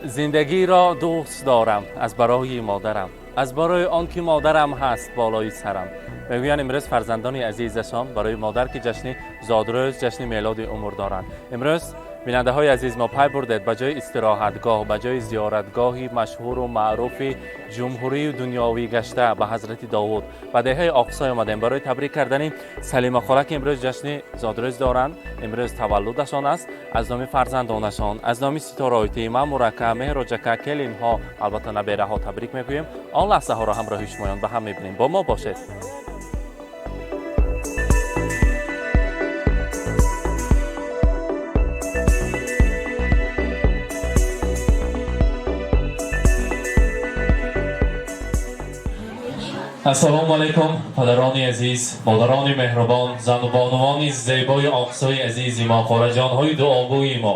Зиндагиро дӯст дорам аз барои модарам, аз барои он ки модарам ҳаст болои сарам. Мегӯянд имрӯз фарзандони азизашон барои модар, ки ҷашни зодрӯз, ҷашни мелоди умр доранд. Имрӯз, бинандаҳои азиз, мо пай бурдед ба ҷои истироҳатгоҳ, ба ҷои зиёратгоҳи машҳуру маъруфи ҷумҳурию дунёвӣ гашта ба Ҳазрати Довуд, ба деҳаи Оқсой омадем барои табрик кардани Салима хола, ки имрӯз ҷашни зодрӯз доранд, имрӯз таваллудашон аст. Аз номи фарзандонашон, аз номи Ситораоити, Мамурака, Меҳроҷака, келинҳо, албатта набераҳо табрик мегӯем. Он лаҳзаҳоро ҳамроҳи шумоён ба ҳам мебинем. Бо мо бошед. Ассалому алайкум, падарони азиз, модарони меҳрубон, зану бонувони зебои Оқсои азизи мо, хораҷонҳои дуогӯи мо.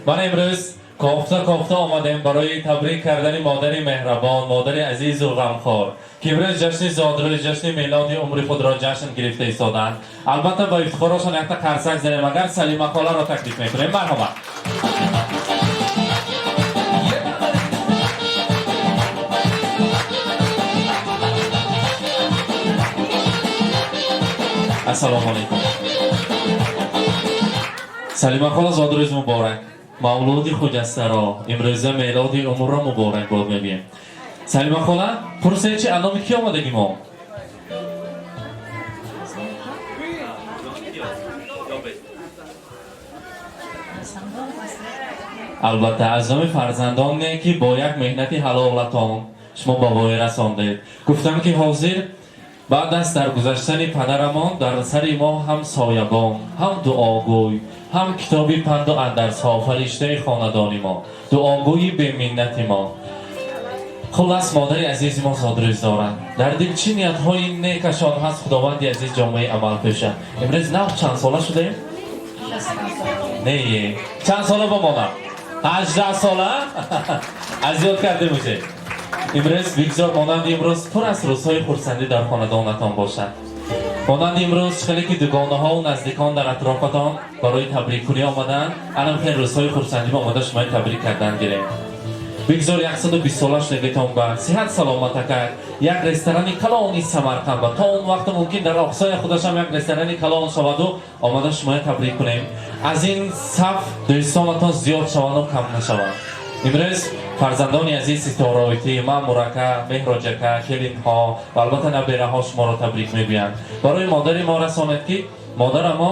Ман имрӯз кофта кофта омадем барои табрик кардани модари меҳрабон, модари азизу ғамхор, ки имрӯз ҷашни зодрӯз, ҷашни мелоди умри худро ҷашн гирифта истоданд. Албатта, ба ифтихорошон якта қарсак занем. Агар Салима холаро таклиф мекунем, марҳамат. Ассалому алайкум, Салима хола, зодрӯз муборак, мавлуди хуҷастаро, имрӯза мелоди умрро муборак бод мебием. Салима хола, пурсед, чи аз номи кӣ омадагӣ мо? Албатта, аз номи фарзандоне, ки бо як меҳнати ҳалолатон шумо ба воя расондед. Гуфтам, ки ҳозир баъд аз даргузаштани падарамон дар сари мо ҳам соябон, ҳам дуогӯй, ҳам китоби панду андарсҳо, фариштаи хонадони мо, дуогӯи беминнати мо, хуллас, модари азизи мо зодрӯз доранд. Дар дил чӣ ниятҳои некашон ҳаст, Худованди азиз ҷомаи амал пӯшад. Имрӯз нав чанд сола шудаем? Не, чанд сола бомонам? 18 сола аз ёд кардем уже. Имрӯз бигзор монанди имрӯз пур аз рӯзҳои хурсандӣ дар хонадонатон бошад. Монанди имрӯз, хеле ки дугонаҳову наздикон дар атрофатон барои табриккунӣ омаданд, анам хел рӯзҳои хурсандӣ омада шумои табрик кардан гирем. Бигзор 120 сола шунавитон, ба сиҳат саломатакак як ресторани калони Самарқанд ба то он вақта мумкин дар Оқсоя худашам як ресторани калон шаваду омада шумоя табрик кунем. Аз ин саф дӯстонатон зиёд шаванду кам нашаванд. Имрӯз фарзандони азиз, Ситораоитӣ, Мамурака, Меҳроҷака, келинҳо ва албатта набераҳо шуморо табрик мегӯянд. Барои модари мо расонед, ки модара мо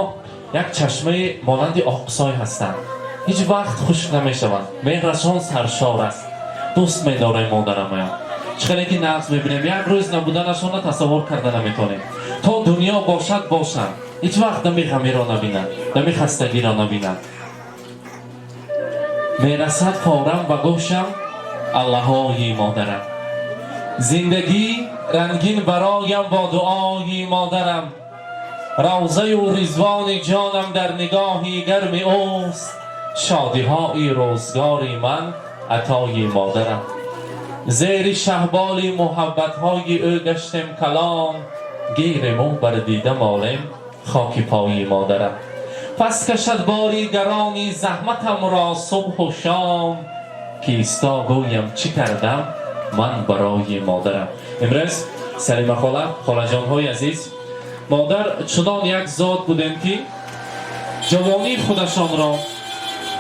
як чашмаи монанди Оқсой ҳастанд, ҳеҷ вақт хушк намешаванд, меҳрашон саршор аст. Дӯст медорем модарамоям. Чӣ хеле ки нағз мебинем, як рӯз набуданашонро тасаввур карда наметонем. То дунё бошад, бошанд, ҳеҷ вақт дами ғамиро набинанд, дами хастагиро набинанд. Мерасад форам ба гӯшам аллаҳои модарам, зиндагӣ рангин бароям бо дуои модарам, равзаю ризвони ҷонам дар нигоҳи гарми ӯст, шодиҳои рӯзгори ман атои модарам. Зери шаҳболи муҳаббатҳои ӯ гаштем калон, гирему бар дида молем хоки пои модарам. Пас кашад бори гарони заҳматамро субҳу шом, ки исто гӯям чӣ кардам ман барои модарам. Имрӯз Салима хола, холаҷонҳои азиз, модар чунон як зот будем, ки ҷавонии худашонро,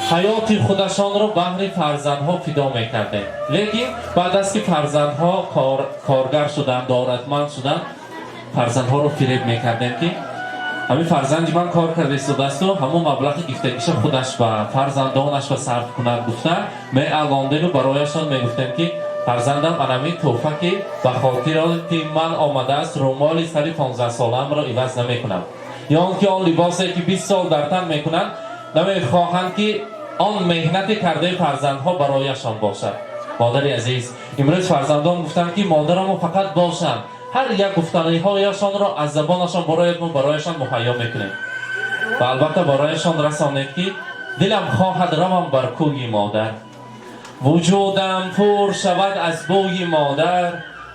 ҳаёти худашонро баҳри фарзандҳо фидо мекардем. Лекин баъд аз ки фарзандҳо коргар шуданд, давлатманд шуданд, фарзандҳоро фиреб мекардем, ки ҳамин фарзанди ман кор карда истодаасту ҳамон маблағи гифтагиша худаш ба фарзандонаш ба сарф кунад гуфта меалондему барояшон мегуфтем, ки фарзандам анамин тӯҳфа, ки ба хотироти ман омадааст, румоли сари 15-солаамро иваз намекунам, ё он ки он либосе, ки 20 сол дар тан мекунанд, намехоҳанд, ки он меҳнати кардаи фарзандҳо барояшон бошад. Модари азиз, имрӯз фарзандон гуфтанд, ки модарамо фақат бошанд, ҳар як гуфтаниҳояшонро аз забонашон барояд, мо барояшон муҳайё мекунем. Ва албатта барояшон расонед, ки дилам хоҳад равам бар кӯи модар, вуҷудам пур шавад аз бӯи модар.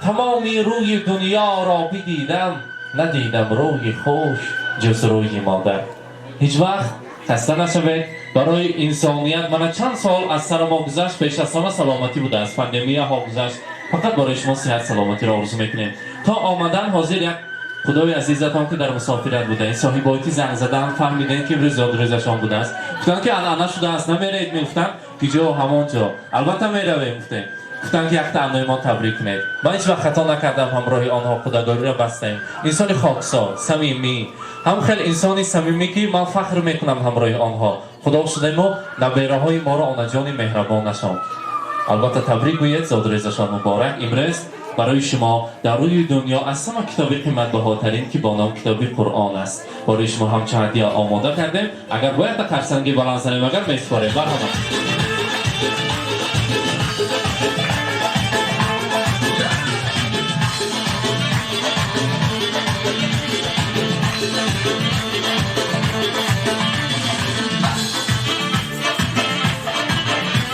Тамоми рӯи дунёро бидидам, надидам рӯи хуш ҷуз рӯи модар. Ҳеҷ вақт хаста нашавед. Барои инсоният мана чанд сол аз сари мо гузашт, пеш аз ҳама саломатӣ будааст, пандемияҳо гузашт, фақат барои шумо сиҳат саломатиро орзу мекунем. То омадан ҳозир як худои азизатон ки дар мусофират буда, ин соҳибоити занг задан, фаҳмидем ки имрӯз зодрӯзашон будааст. Гуфтанд ки анъана шудааст, намеравед? Мегуфтанд ки ҷо ҳамон ҷо, албатта меравем, гуфтем. Гуфтанд ки якта аннои табрик кунед. Ман ҳеҷ вақт хато накардам, ҳамроҳи онҳо худодориро бастем. Инсони хоксор, самимӣ, ҳам хеле инсони самимӣ ки ман фахр мекунам ҳамроҳи онҳо. Худо шудамо набераҳои моро онаҷони меҳрабонашон. Албатта табрик гӯед, зодрӯзашон муборак. Имрӯз барои шумо дар рӯи дунё аз ҳама китоби қиматбаҳотарин ки бо ном китоби Қуръон аст, барои шумо ҳамчун ҳадия омода кардем. Агар бояд қарсанги баланд занем, агар месупорем. Марҳамат.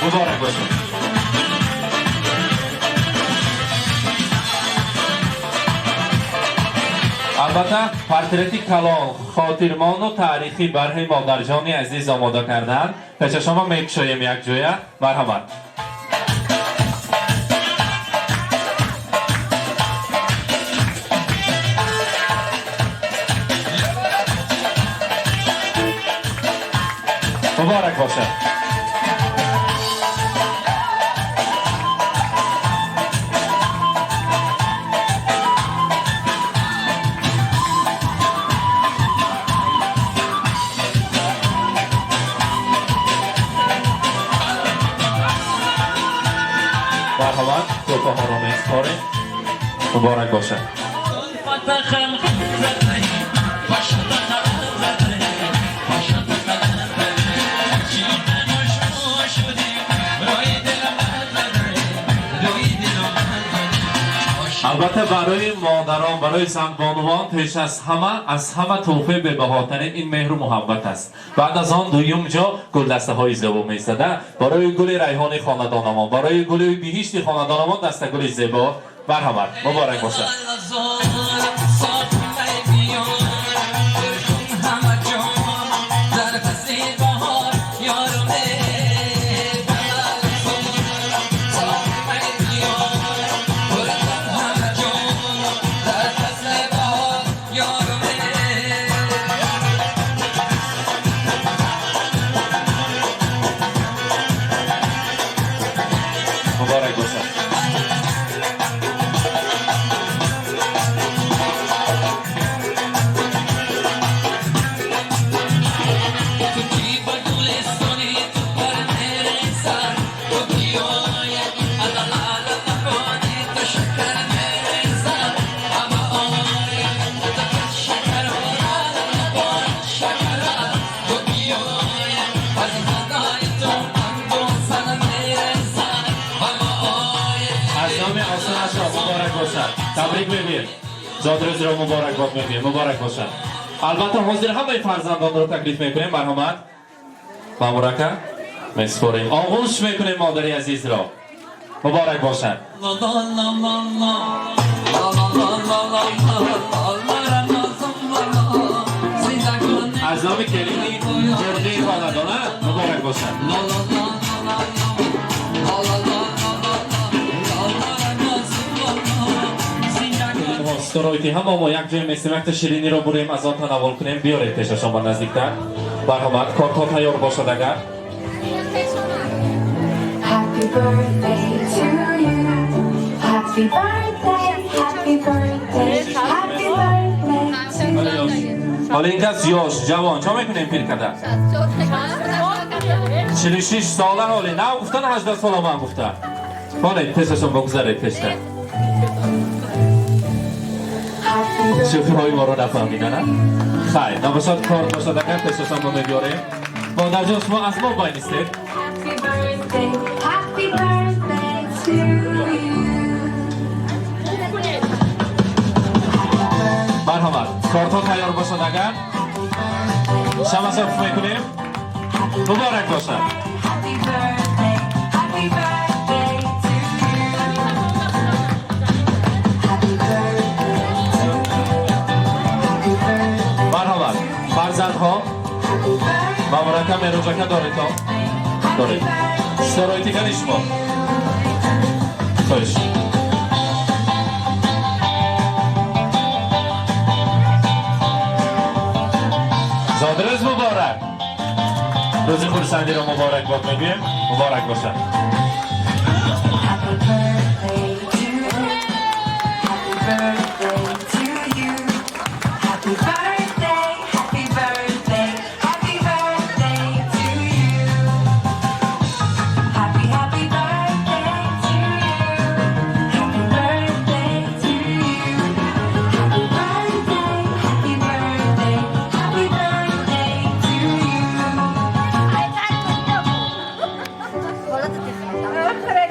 Муборак бошад. Албатта портрети калон, хотирмону таърихӣ барҳи модарҷони азиз омода карданд. Пеша шумо мекушоем якҷоя. Марҳамат. Муборак бошад. Марҳамат, тӯҳфаҳоро месупорем. Муборак бошад. Албатта барои модарон, барои занбонувон пеш аз ҳама, аз ҳама тӯҳфаи бебаҳотарин ин меҳру муҳаббат аст. Баъд аз он дуюм ҷо гулдастаҳои зебо меистада. Барои гули райҳони хонадонамон, барои гули биҳишти хонадонамон дастагули зебо. Марҳамат, муборак бошад. Муборак бошад. Аз номи осонашро муборак бошад, табрик мегӯем, зодрӯзро муборакбод мегӯем, муборак бошад. Албатта ҳозир ҳамаи фарзандонро таклиф мекунем. Марҳамат, мамурака месупорем, оғӯш мекунем модари азизро. Муборак бошад. Аз номи келини ҷурдии хонадона муборак бошад. Ситораоити ҳама мо як ҷой местем, якта шириниро бурем, аз он танаввул кунем. Биёред пешашон ба наздиктар. Марҳамат, кортҳо тайёр бошад агар. Happy birthday to you. Happy birthday, happy birthday, happy birthday to you. Ҳола ин кас ёш, ҷавон, чо мекунем пир карда? 46 сола ҳоле нав гуфтан, 18 сола ман гуфта. Ҳоле пешашон богузаред пешта. Happy birthday. Шӯхиҳои моро нафаҳмидана. Хайр, набошад, кор бошад агар, пешашон мо мебиёрем. Модарҷон, шумо аз мо байнистед. Happy birthday, happy birthday to you. Марҳамат, кортҳо тайёр бошад агар, шамасоф мекунем. Муборак бошад. Happy birthday, happy birthday to you. Happy birthday to you. Happy birthday, Марҳамат, фарзандҳо. Happy birthday. Мамурака Мероҷака доред то? Доред. Ситораи кани шумо. Хоҳиш. Зодрӯз муборак. Рӯзи хурсандиро муборакбод мегӯем. Муборак бошад. Happy birthday to you. Happy birthday to you. Happy birthday, happy birthday, happy birthday to you. Happy, happy birthday to you. Happy birthday to you. Happy birthday, happy birthday, happy birthday to you.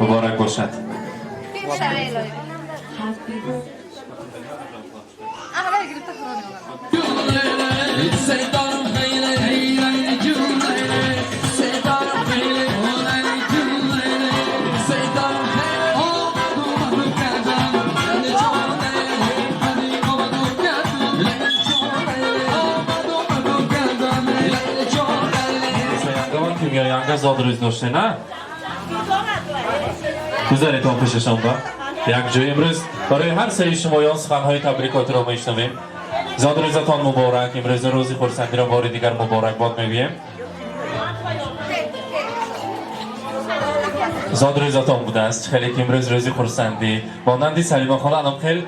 Муборак бошад. Happy birthday. Янга Кимёянга зодрӯз доште, на? Гузаритон пешашон ба. Якҷо имрӯз барои ҳар сеи шумоён суханҳои табрикотиро мешунавем. Зодрӯзатон муборак. Имрӯз рӯзи хурсандиро бори дигар муборакбод мегӯем. Зодрӯзатон будааст. Хеле ки имрӯз рӯзи хурсандӣ. Монанди Салима хола анам хел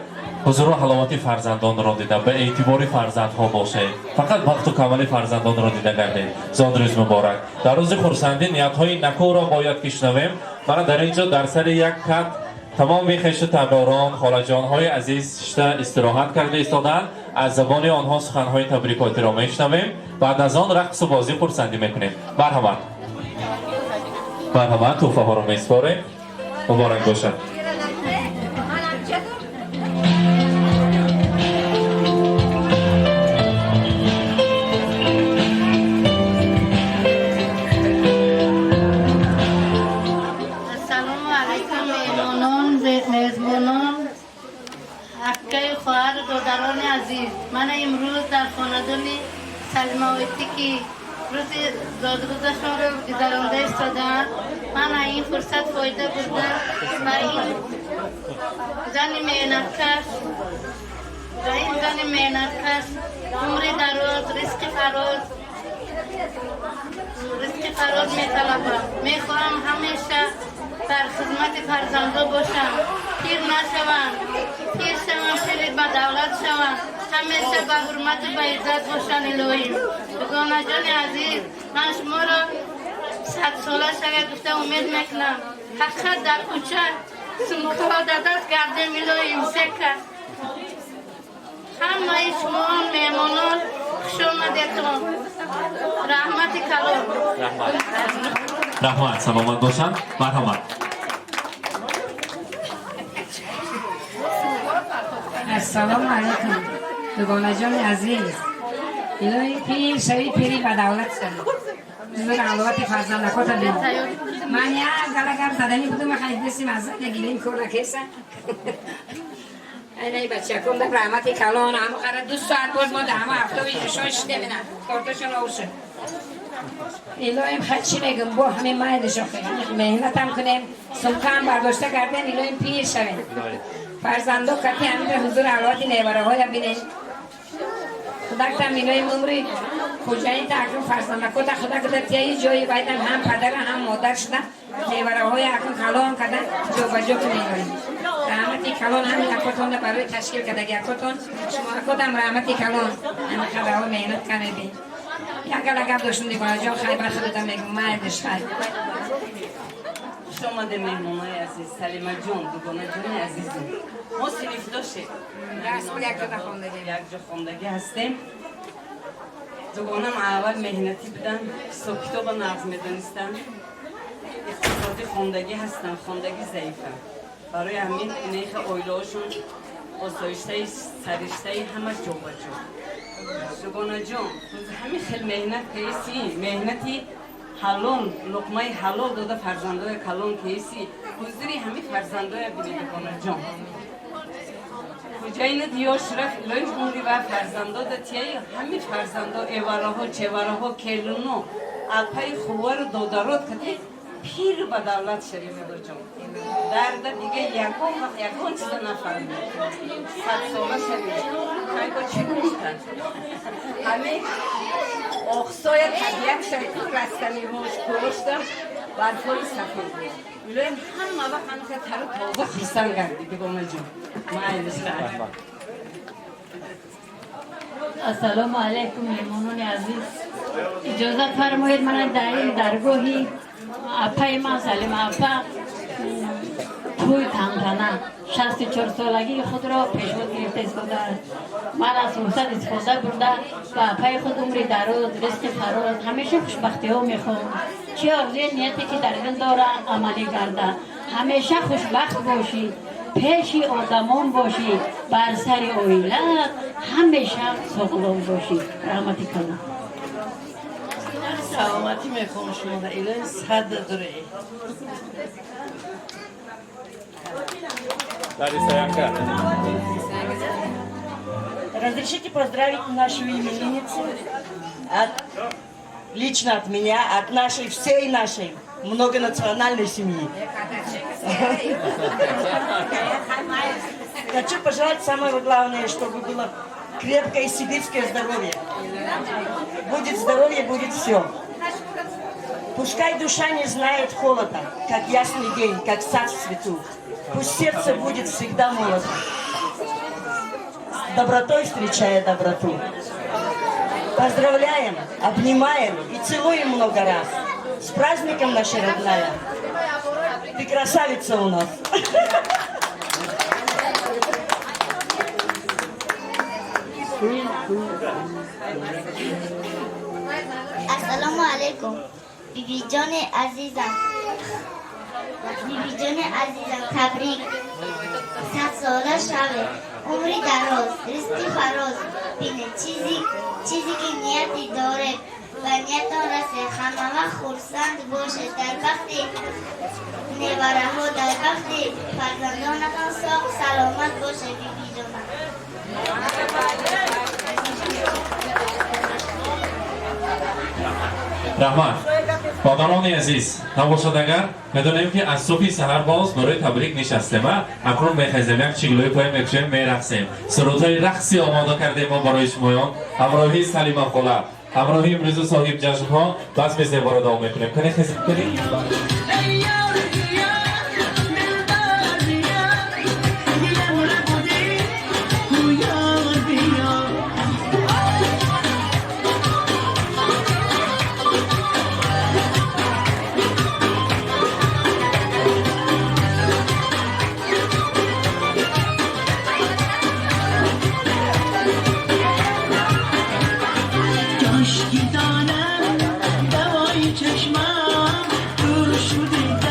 ҳузуру ҳаловати фарзандонро дида, ба эътибори фарзандҳо бошед. Фақат бахту камали фарзандонро дида гардед. Зодрӯз муборак. Дар рӯзи хурсандӣ ниятҳои накӯро бояд ки шунавем. Мана дар ин ҷо дар сари як кат тамоми хешу таборон, холаҷонҳои азиз шишта истироҳат карда истодаанд. Аз забони онҳо суханҳои табрикотиро мешунавем. Баъд аз он рақсу бозӣ хурсандӣ мекунем. Марҳамат. Марҳамат, тӯҳфаҳоро месупорем. Муборак бошад. Ассалому алайкум, меҳмонон, мезбонон, акаю хоҳару додарони азиз. Мана имрӯз дар хонадони Салимаоитӣ, ки рӯзи зодрӯзашонро гузаронда истодаанд, ман аз ин фурсат фоида бурда ба ин зани меҳнаткаш, ба ин зани меҳнаткаш умри дароз, ризқи фароз, ризқи фароз металабам. Мехоҳам ҳамеша дар хизмати фарзандо бошам, пир нашаванд, пир шаванд, пири ба давлат шаванд, ҳамеша ба ҳурмату ба иззат бошанд. Илоҳим, дугонаҷони азиз, ман шуморо 100 сола шавед гуфта умед мекунам. Ҳақиқат дар кӯча сумкаҳо дар даст гардем, илоҳим, сека. Ҳамаи шумоон меҳмонон хушомадетон, раҳмати калон. Раҳмат. Раҳмат, саломат бошанд. Марҳамат. Ассалому алайкум, дугонаҷони азиз. Илоҳи, пир шавӣ, пири ба давлат шавӣ, ҳузур ҳаловати фарзандакота бин. Ман як гала гап заданӣ будум, хай дестим аз гилем кор накеса. Айнаи бачаком да раҳмати калон. Ҳамо қара 2 соат боз мо да ҳама ҳафтоби шон шидем, ина корташон ов шуд. Илоҳим, хай, чӣ мегум, бо ҳамин майлишо меҳнатам кунем, сумкаам бардошта кардем. Илоҳим, пир шавем, фарзандо кати ҳамин ҳузур ҳаловати невараҳоя бинем. Худактам илоҳим, умри хуҷаин акун фарзандакота худа куда тияи ҷои байдам, ҳам падара, ҳам модар шуда, невараҳоя акун калон карда ҷобаҷо кунем. Илоҳим, раҳмати калон ҳамин акотонда барои ташкил кардаги акотон. Шумо акотам раҳмати калон, ҳамин қадарҳо меҳнат кардем. Як гала гап доштум, дигонаҷон, хай, ба худата мегум, майлиш, хай. Хуш омадем, меҳмонои азиз. Салимаҷон, дугонаҷони азизм, мо синифдошем. Дарсҳо якҷо хондагем. Якҷо хондагӣ ҳастем. Дугонам аввал меҳнатӣ будан, ҳисобкитоба нағз медонистанд, иқтисодӣ хондагӣ ҳастанд, хондагӣ заифам. Барои ҳамин инеха оилаҳошон осоиштаи сариштаи ҳама ҷобаҷо. Дугонаҷон, ҳамин хел меҳнат каиси, меҳнати ҳалол, луқмаи ҳалол дода, фарзандоя калон каиси, ҳузури ҳамин фарзандоя бини. Дугонаҷон, куҷаинат ёш рафт, илоҳи, умри ва фарзандо да тияи, ҳамин фарзандо, эвараҳо, чевараҳо, келуно. Апаи хувару додарот кати пир ба давлат шавӣ, модарҷон. Дарда дига ягон вақт ягон чиза нафаҳмӣ. 100 сола шавӣ. Хайко чӣ гуфтан? Ҳамин Оқсоя табиат шавӣ, ку растаниҳош, кӯҳошта барфҳои сафед. Илоҳим, ҳама вақт ҳамиха тару тоза, хурсанд гардӣ, дугонаҷон. Майлиш. Ассалому алайкум, меҳмонони азиз. Иҷозат фармоед, мана дар ин даргоҳи апаи ман, Салима апа, тӯй тантана 64 солагии худро пешвоз гирифта истодааст. Ман аз фурсат истифода бурда, ба апаи худ умри дароз, ризқи фароз, ҳамеша хушбахтиҳо мехоҳам. Чӣ орзуи нияте ки дар дил доранд, амалӣ гарда. Ҳамеша хушбахт бошӣ, пеши одамон бошӣ, бар сари оилаат, ҳамеша соғлом бошӣ. Раҳмати калон. Саломатӣ мехоҳам шуморо, илоҳи сад дуре. Лариса Янка. Разрешите поздравить нашу именинницу лично от меня, от нашей, всей нашей многонациональной семьи. Хочу пожелать самое главное, чтобы было крепкое сибирское здоровье. Будет здоровье, будет все. Пускай душа не знает холода, как ясный день, как сад в цвету. Пусть сердце будет всегда молодо, с добротой встречая доброту. Поздравляем, обнимаем и целуем много раз. С праздником, наша родная. Ты красавица у нас. Ассалому алайкум, бибиҷони азизам, бибиҷони азизам, табрик! 100 сола шавед, умри дароз, ризқи фароз бинед, чизе ки нияте доред, ба ниятон расед, ҳамавақт хурсанд бошед, дар бахти невараҳо, дар бахти фарзандонатон соғ саломат бошед, бибиҷонам. Раҳмат, модарони азиз. Набошад агар, медонем, ки аз субҳи саҳар боз барои табрик нишастем. А акнун мехезем, як чиглои поя мекушем, мерақсем. Сурудҳои рақси омода кардем мо барои шумоён. Ҳамроҳи Салима хола, ҳамроҳи имрӯзу соҳиб ҷашнҳо базми зеборо давом мекунем. Кане, хезем, кани. کاشکی دانم دوای چشمم دور شده.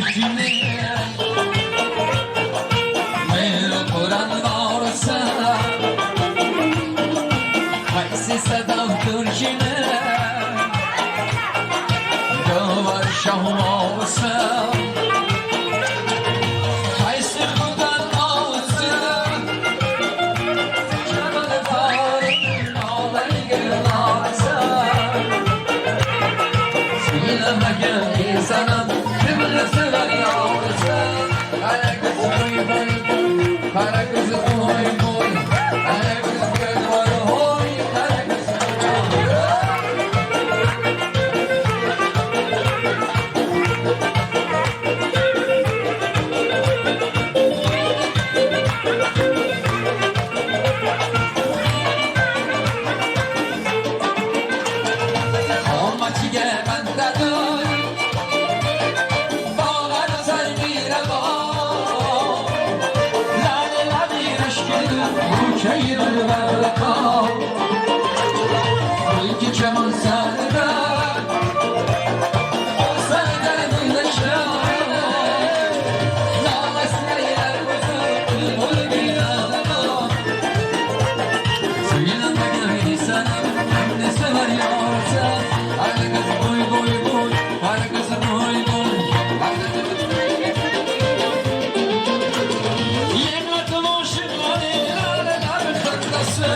Turşini Mehri Kur'an varsa Qaysi sadaf turşini Dovar şah varsa Qaysi Xudan olsa Chaman varsa Suylamagin sanam kimni sevar yorsan Qara ko'z qo'y qo'y qara ko'z qo'y qo'y qara ko'z qo'y hoy qara ko'z qo'y. Qomatga bandadur Bağlar zarbi ravo Lale labi rashkidu Ko'chayir varqa Mulki chaman sarda Sarda Sanam kimni sevar yorsan Qara qiz bo'y bo'y bo'y qara qiz bo'y bo'y Yig'latib oshiqlarning lala labi xandasi.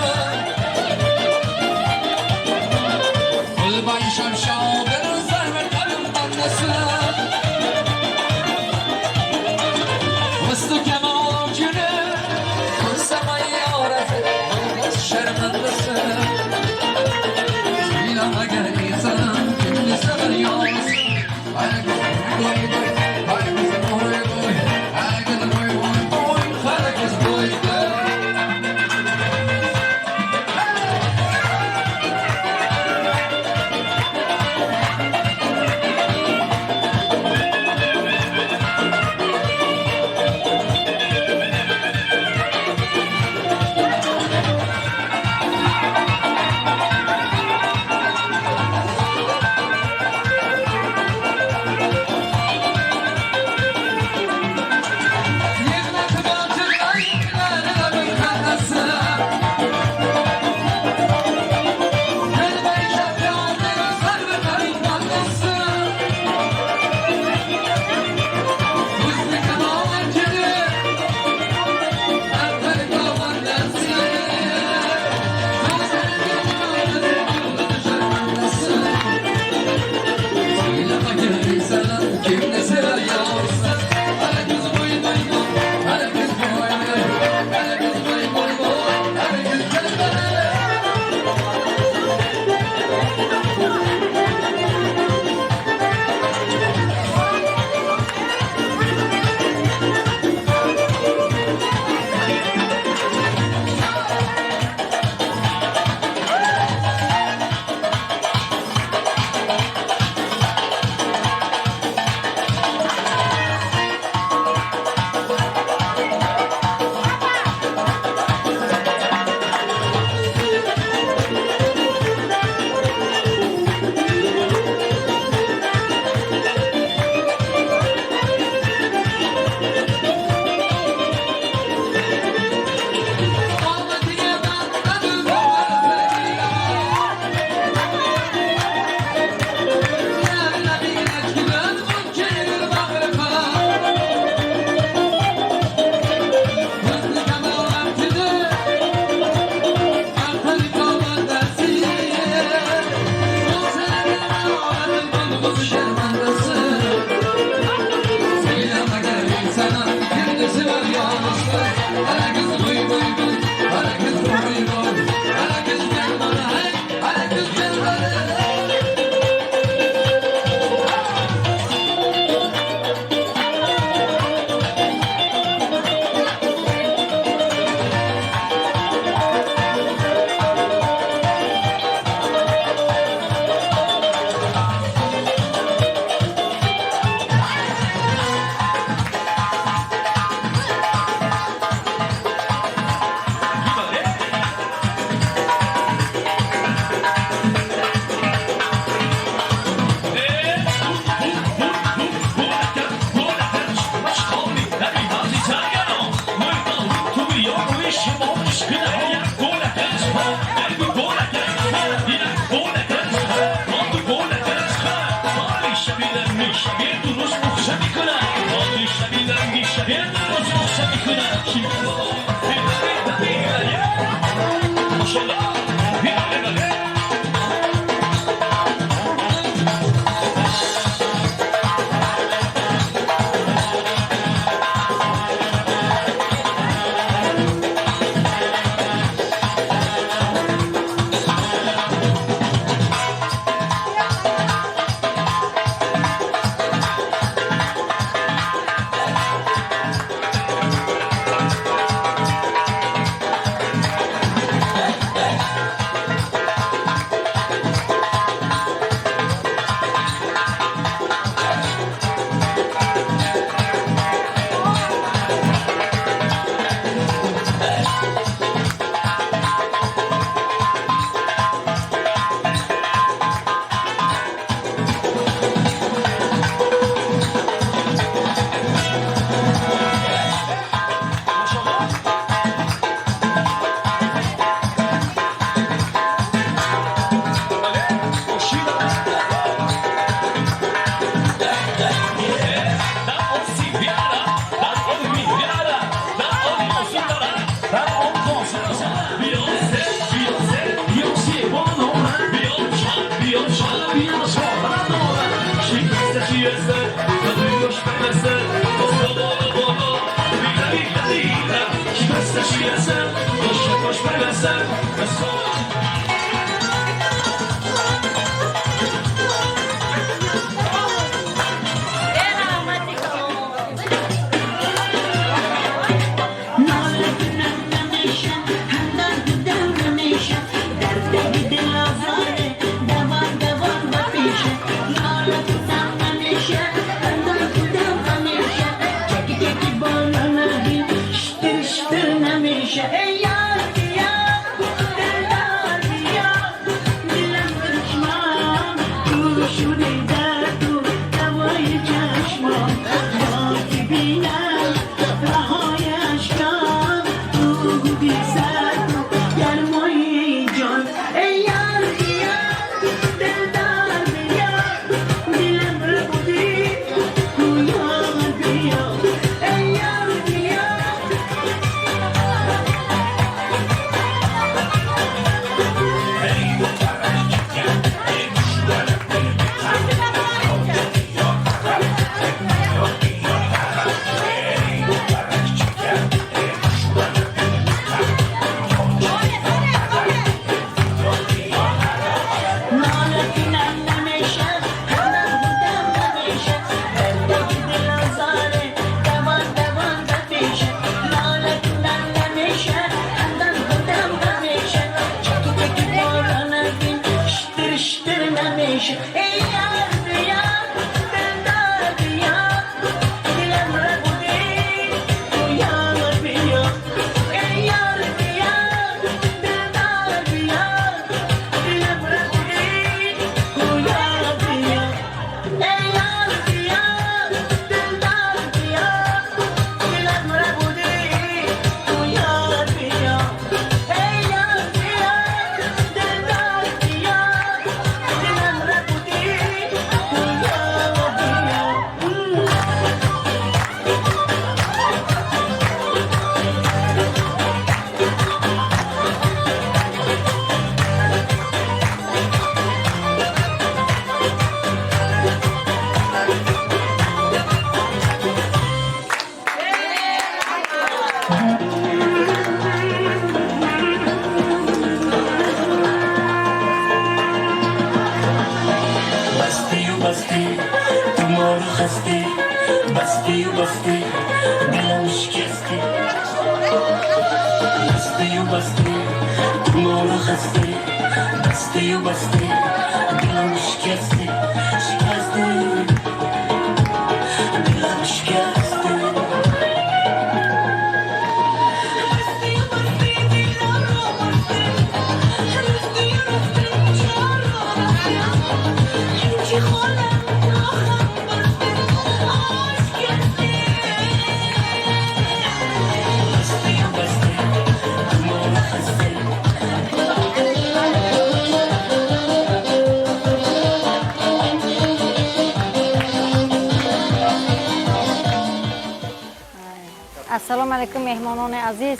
Ассалому алайкум, меҳмонони азиз.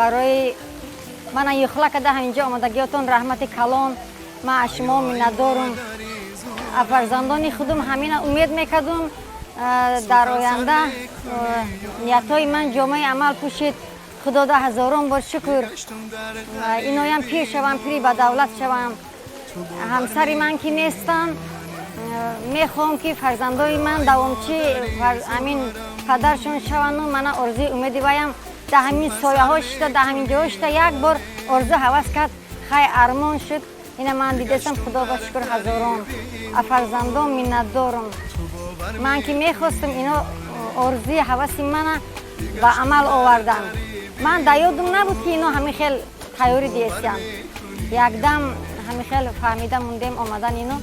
Барои мана юхла када ҳаминҷо омадагиётон раҳмати калон. Ман аз шумо миннатдорум. Аз фарзандони худум ҳамина умед мекардум. Дар оянда ниятҳои ман ҷомаи амал пӯшид. Худода ҳазорон бор шукр. Иноям пир шавам, пири ба давлат шавам. Ҳамсари ман ки нестам, мехоҳам ки фарзандои ман давомчи ҳамин падаршон шаванду мана орзуи умеди ваям дар ҳамин сояҳо шида, дар ҳамин ҷоҳо шида як бор орзу ҳавас кард, хай армон шуд. Ина ман дидастам, худо ба шукр ҳазорон. А фарзандон миннатдорум. Ман ки мехостам, ино орзуи ҳаваси мана ба амал оварданд. Ман дар ёдум набуд, ки ино ҳамин хел тайёрӣ диестиям. Якдам ҳамин хел фаҳмида мондем омадан ино.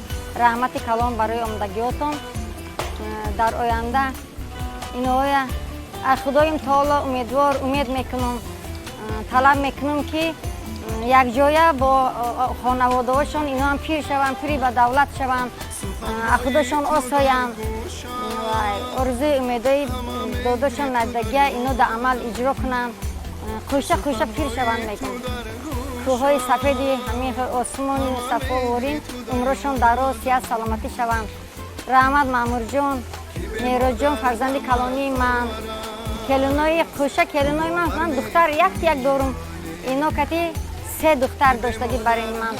Раҳмати калон барои омадагиётон. Дар оянда иноя аз Худоим таоло умедвор умед мекунам, талаб мекунам, ки якҷоя бо хонаводаҳошон иноам пир шаванд, пири ба давлат шаванд, аз худошон осоянд, орзуи умедои додошон надагия ино дар амал иҷро кунанд, қӯша қӯша пир шаванд мегӯм. Кӯҳҳои сафеди ҳамин осмони сафо ворин умрошон дароз, сиҳат, саломатӣ шаванд. Раҳмат, Маъмурҷон, Меҳроҷон, фарзанди калонии ман, келинои қӯша келинои ман. Ман духтар як як дорум. Ино кати се духтар доштагӣ барои ман.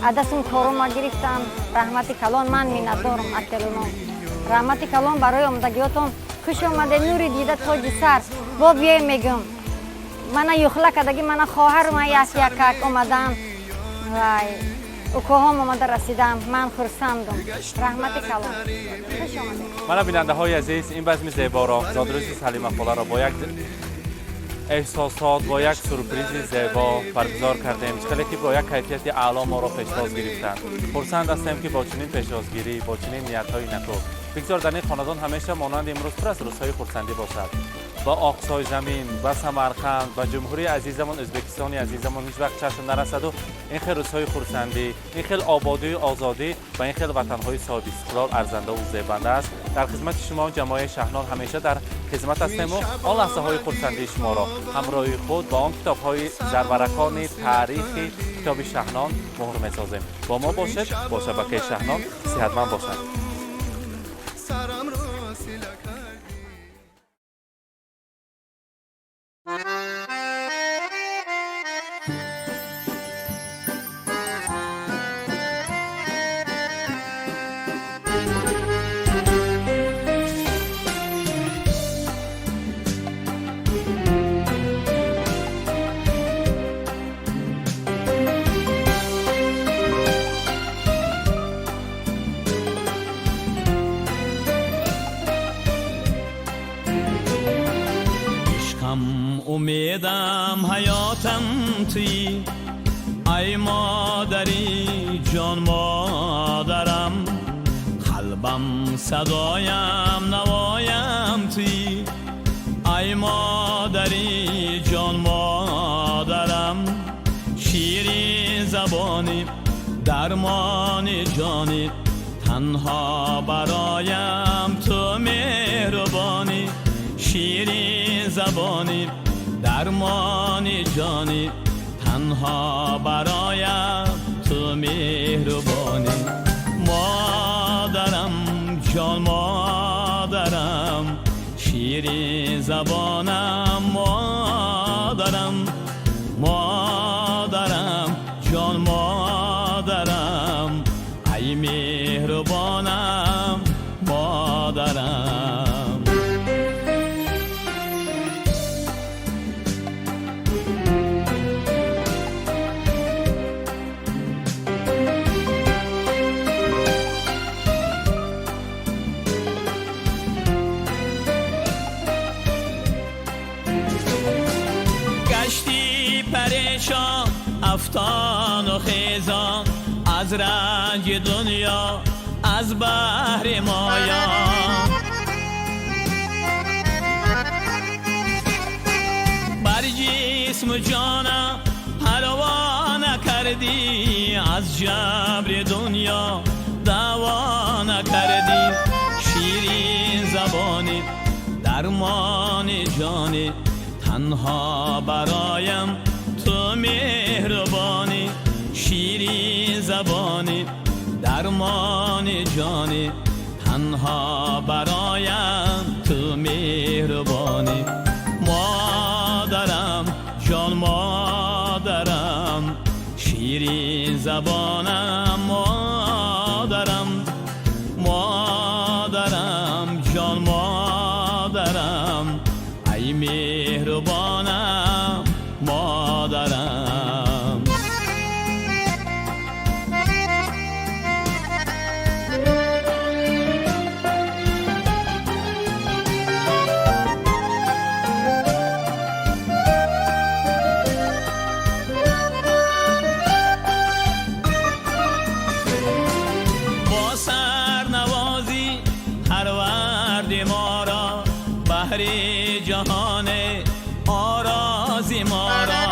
Адасум корума гирифтам. Раҳмати калон, ман миннатдорум акелуном. Раҳмати калон барои омадагиётон. Хуш омаде, нури дида, тоҷи сар. Бо биёем, мегӯм. Мана юхла кадаги, мана хоҳару ман як якак омадам. Вай, укоҳом омада расидам. Ман хурсандум. Раҳмати калон. Хуш омадед. Мана, бинандаҳои азиз, ин базми зеборо, зодрӯзи Салима холаро бо як эҳсосот, бо як сюрпризи зебо баргузор кардем. Чӣ хеле ки бо як кайфияти аъло моро пешвоз гирифтанд. Хурсанд ҳастем, ки бо чунин пешвозгирӣ, бо чунин ниятҳои неку. Бигзор дар ин хонадон ҳамеша монанди имрӯз пур аз рӯзҳои хурсандӣ бошад. Ба Оқсой замин, ба Самарқанд, ба ҷумҳурии азизамон, Ӯзбекистони азизамон ҳеҷ вақт чашм нарасаду ин хел рӯзҳои хурсандӣ, ин хел ободию озодӣ ба ин хел ватанҳои соҳибистиқлол арзандаву зебанда аст. Дар хизмати шумо ҷамоаи Шаҳнон ҳамеша дар хизмат ҳастему он лаҳзаҳои хурсандии шуморо ҳамроҳи худ ба он китобҳои зарваракони таърихи китоби Шаҳнон муҳр месозем. Бо мо бошед, бо шабакаи Шаҳнон. Сиҳатманд бошад. Сарам ро сила кардӣ. Ишқам, умедам, ҳаётам туӣ, ай модари ҷон, модарам. Қалбам, садоям, навоям туӣ, ай модари ҷон, модарам. Ширин забонӣ, дармони ҷонӣ, танҳо бароям ту меҳрубонӣ. Ширин забонӣ, дармони ҷонӣ, танҳо бароям ту меҳрубонӣ. Модарам, ҷон модарам, ширин забонам, модарам. Модарам, ҷон модарам, ай меҳрубонам, модарам. Гашти парешон, афтону хезон, аз ранҷи дунё, аз баҳри моён. Бар ҷисму ҷонам парво накардӣ, аз ҷабри дунё даъво накардӣ. Ширин забонӣ, дармони ҷонӣ, танҳо бароям ту меҳрубонӣ. Ширин забонӣ, дармони ҷонӣ, танҳо бароям ту меҳрубонӣ. Модарам, ҷон модарам, ширин забонам, модарам. Модарам, ҷон модарам, ай меҳрубонам, модарам. Бо сарнавозӣ парварди моро, баҳри ҷаҳоне орози моро.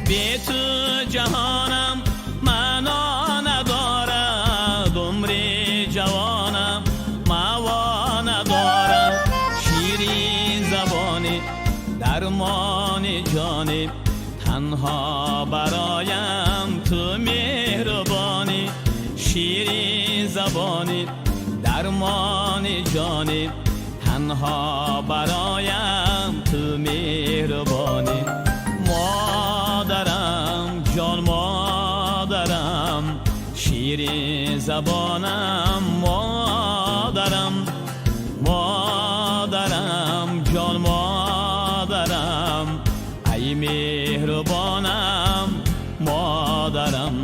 Бе ту ҷаҳонам маъно надорад, умри ҷавонам маъво надорад. Ширин забонӣ, дармони ҷонӣ, танҳо бароям ту меҳрубонӣ. Ширин забонӣ, дармони ҷонӣ. Танҳо бароям ту меҳрубонӣ. Модарам, ҷон модарам, ширин забонам, модарам. Модарам, ҷон модарам, ай меҳрубонам, модарам,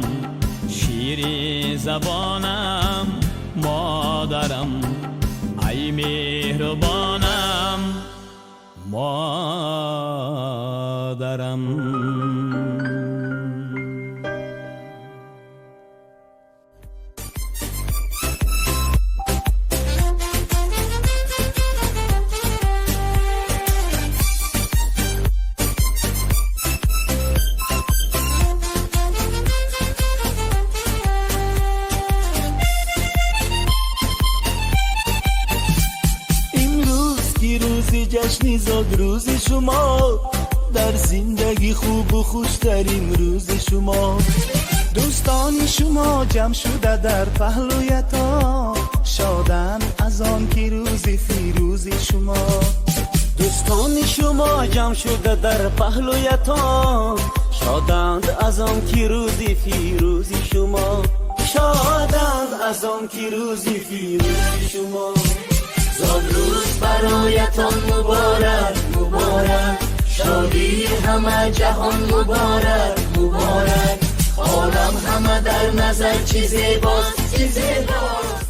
ширин забонам, модарам, ай меҳрубонам, модарам. Имрӯз ки рӯзи ҷашни зодрӯзи шумо, дар зиндагӣ хубу хуштарин рӯзи шумо. Дӯстони шумо ҷамъ шуда дар паҳлӯятон шоданд аз он ки рӯзи фирӯзи шумо. Дӯстони шумо ҷамъ шуда дар паҳлӯятон шоданд аз он ки рӯзи фирӯзи шумо, шоданд аз он ки рӯзи фирӯзи шумо. Зодрӯз бароятон муборак, муборак, шодии ҳама ҷаҳон муборак, муборак. Олам ҳама дар назар чӣ зебост, чӣ зебост.